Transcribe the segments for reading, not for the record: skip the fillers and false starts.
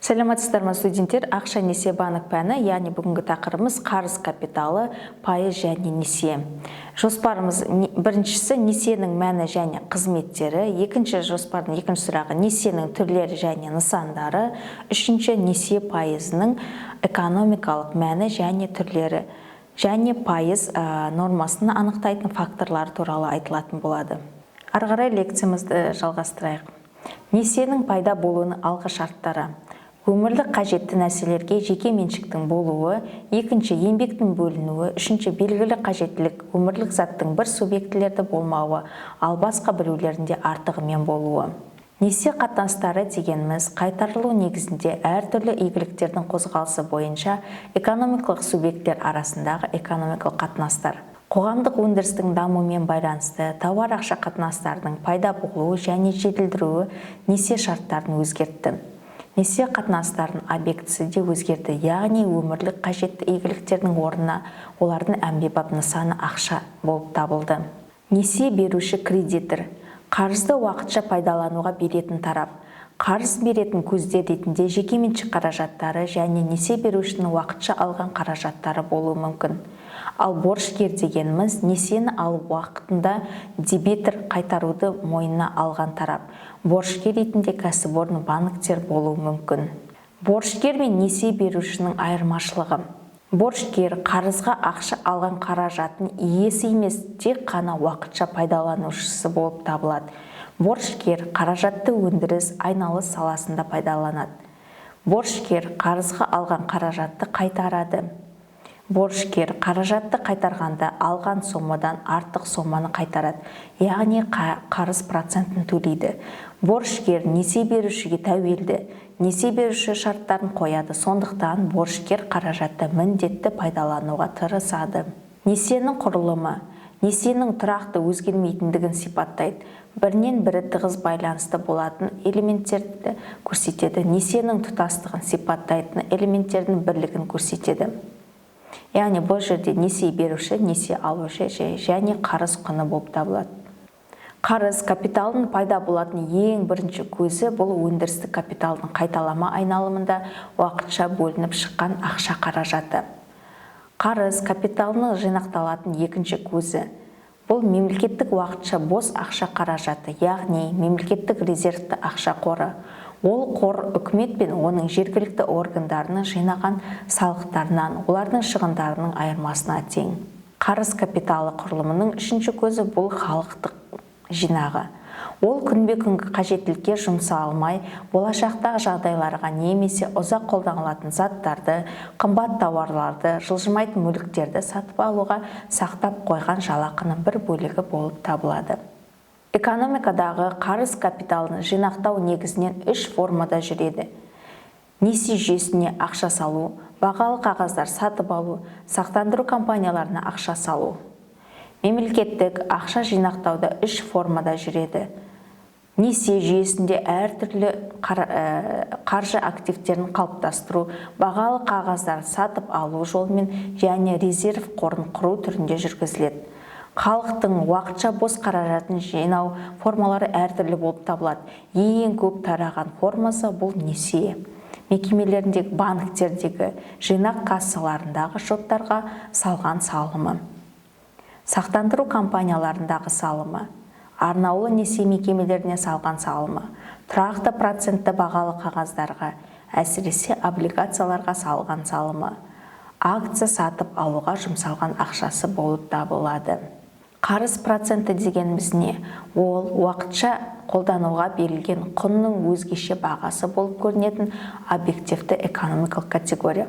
Сәлеметсіздер ме, студенттер! Ақша, несие, банк пәні, яғни бүгінгі тақырыбымыз қарыз капиталы, пайыз және несие. Жоспарымыз: біріншісі – несиенің мәні және қызметтері, екінші, жоспардың екінші сұрағы – несиенің түрлері және нысандары, үшінші – несие пайызының экономикалық мәні және түрлері және пайыз нормасын анықтайтын факторлар туралы айтылатын болады. Ары қарай лекциямызды жалғастырайық. Несиенің пайда болуының алғы шарттары: өмірлік қажетті нәрселерге жеке меншіктің болуы, екінші, еңбектің бөлінуі, үшінші, белгілі қажеттілік өмірлік заттың бір субъектілерде болмауы, ал басқа біреулерінде артығымен болуы. Несие қатынастары дегеніміз – қайтарылу негізінде әртүрлі игіліктердің қозғалысы бойынша экономикалық субъекттер арасындағы экономикалық қатынастар. Қоғамдық өндірістің дамуымен байланысты тауар ақша қатынастарының пайда болуы және жетілдіруі несие шарттарын өзгертті. Несие қатынастарының объектісі де өзгерді, яғни өмірлік қажетті игіліктердің орнына олардың әмбебап нысаны ақша болып табылды. Несие беруші – кредитор, қарызды уақытша пайдалануға беретін тарап. Қарыз беретін көздер ретінде жекеменшік қаражаттары және несие берушінің уақытша алған қаражаттары болуы мүмкін. Ал борышкер дегеніміз – несиені алу уақытында дебитор, қайтаруды мойнына алған тарап. Борышкер ретінде кәсіпорын, банктер болуы мүмкін. Борышкер мен несие берушінің айырмашылығы: борышкер қарызға ақша алған қаражаттың иесі емес, тек қана уақытша пайдаланушысы болып табылады. Борышкер қаражатты өндіріс, айналыс саласында пайдаланады. Борышкер қарызға алған қаражатты қайтарады. Борышкер қаражатты қайтарғанда алған сомадан артық соманы қайтарады, яғни қарыз процентін төлейді. Борышкер несие берушіге тәуелді, несие беруші шарттарын қояды, сондықтан борышкер қаражатты міндетті пайдалануға тырысады. Несиенің құрылымы несиенің тұрақты өзгермейтіндігін сипаттайды, бірінен бірі тығыз байланысты болатын элементтерді көрсетеді, несиенің тұтастығын сипаттайтын элементтердің бірлігін көрсетеді. Яғни бұл жерде несие беруші, несие алушы және қарыз құны болып табылады. Қарыз капиталының пайда болатын ең бірінші көзі – бұл өндірістік капиталдың қайталама айналымында уақытша бөлініп шыққан ақша қаражаты. Қарыз капиталының жинақталатын екінші көзі – бұл мемлекеттік уақытша бос ақша қаражаты, яғни мемлекеттік резервті ақша қоры. Ол қор үкімет пен оның жергілікті органдарының жинаған салықтарынан олардың шығындарының айырмасына тең. Қарыз капиталы құрылымының үшінші көзі – бұл халықтық жинағы. Ол күнбе күнгі қажеттілікке жұмсалмай, болашақтағы жағдайларға немесе ұзақ қолданылатын заттарды, қымбат тауарларды, жылжымайтын мүліктерді сатып алуға сақтап қойған жалақының бір бөлігі болып табылады. Экономикадағы қарыз капиталын жинақтау негізінен үш формада жүреді: несие жүйесіне ақша салу, бағалы қағаздар сатып алу, сақтандыру компанияларына ақша салу. Мемлекеттік ақша жинақтауда үш формада жүреді: несие жүйесінде әртүрлі қаржы активтерін қалыптастыру, бағалы қағаздар сатып алу жолымен және резерв қорын құру түрінде жүргізіледі. Халықтың уақытша бос қаражатын жинау формалары әртүрлі болып табылады. Ең көп тараған формасы – бұл несие мекемелеріндегі, банктердегі жинақ кассаларындағы шоттарға салған салымы, сақтандыру компанияларындағы салымы, арнаулы несие мекемелеріне салған салымы, тұрақты процентті бағалы қағаздарға, әсіресе облигацияларға салған салымы, акция сатып алуға жұмсалған ақшасы болып табылады. Қарыз проценті дегеніміз не? Ол уақытша қолдануға берілген құнның өзгеше бағасы болып көрінетін объективті экономикалық категория.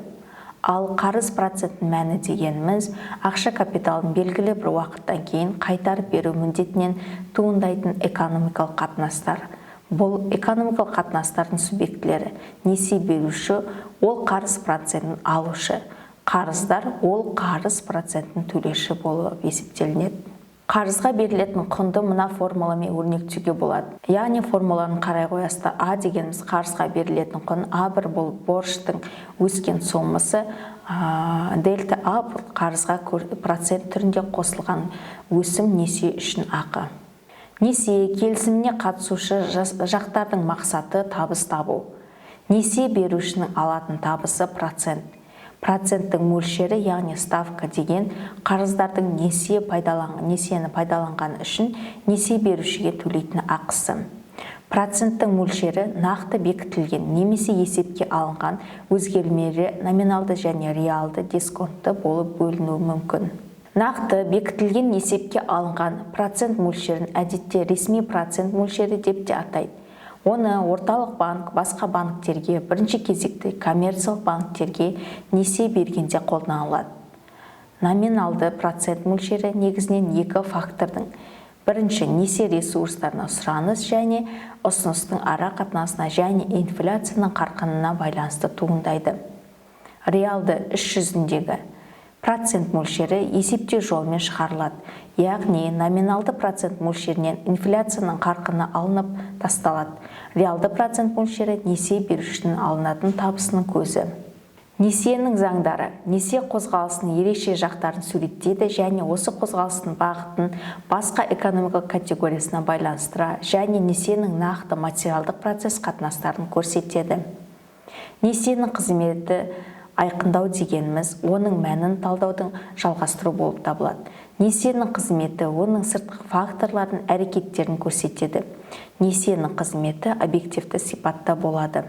Ал қарыз процентінің мәні дегеніміз – ақша капиталын белгілі бір уақыттан кейін қайтарып беру міндетінен туындайтын экономикалық қатынастар. Бұл экономикалық қатынастардың субъектілері: несие беруші – ол қарыз процентін алушы, қарыздар – ол қарыз процентін төлеуші болып есептелінеді. Қарызға берілетін құнды мына формуламен өрнектеуге болады, яғни формуланы қарай қоясыздар. А дегеніміз – қарызға берілетін құн, А1 – бұл борыштың өскен сомасы, дельта А – бұл қарызға процент түрінде қосылған өсім, несие үшін ақы. Несие келісіміне қатысушы жақтардың мақсаты – табыс табу. Несие берушінің алатын табысы процент. Проценттің мөлшері, яғни ставка деген қарыздардың несиені пайдаланғаны үшін несие берушіге төлейтін ақысы. Проценттің мөлшері нақты бекітілген немесе есепке алынған өзгермелі, номиналды және реалды дисконтты болып бөлінуі мүмкін. Нақты бекітілген, есепке алынған процент мөлшерін әдетте ресми процент мөлшері деп те атайды. Оны орталық банк басқа банктерге, бірінші кезекте коммерциялық банктерге несие бергенде қолданылады. Номиналды процент мөлшері негізінен екі фактордың: бірінші, несие ресурстарына сұраныс және ұсыныстың ара қатынасына және инфляцияның қарқынына байланысты туындайды. Реалды, іс жүзіндегі процент мөлшері есептеу жолымен шығарылады, яғни номиналды процент мөлшерінен инфляцияның қарқыны алынып тасталады. Реалды процент мөлшері несие берушінің алынатын табысының көзі. Несиенің заңдары несие қозғалысының ерекше жақтарын суреттейді және осы қозғалыстың бағытын басқа экономикалық категориясына байланыстыра және несиенің нақты материалдық процесс қатынастарын көрсетеді. Несиенің қызметі айқындау дегеніміз оның мәнін талдаудың жалғастыру болып табылады. Несиенің қызметі оның сыртқы факторлардың әрекеттерін көрсетеді. Несиенің қызметі объективті сипатта болады.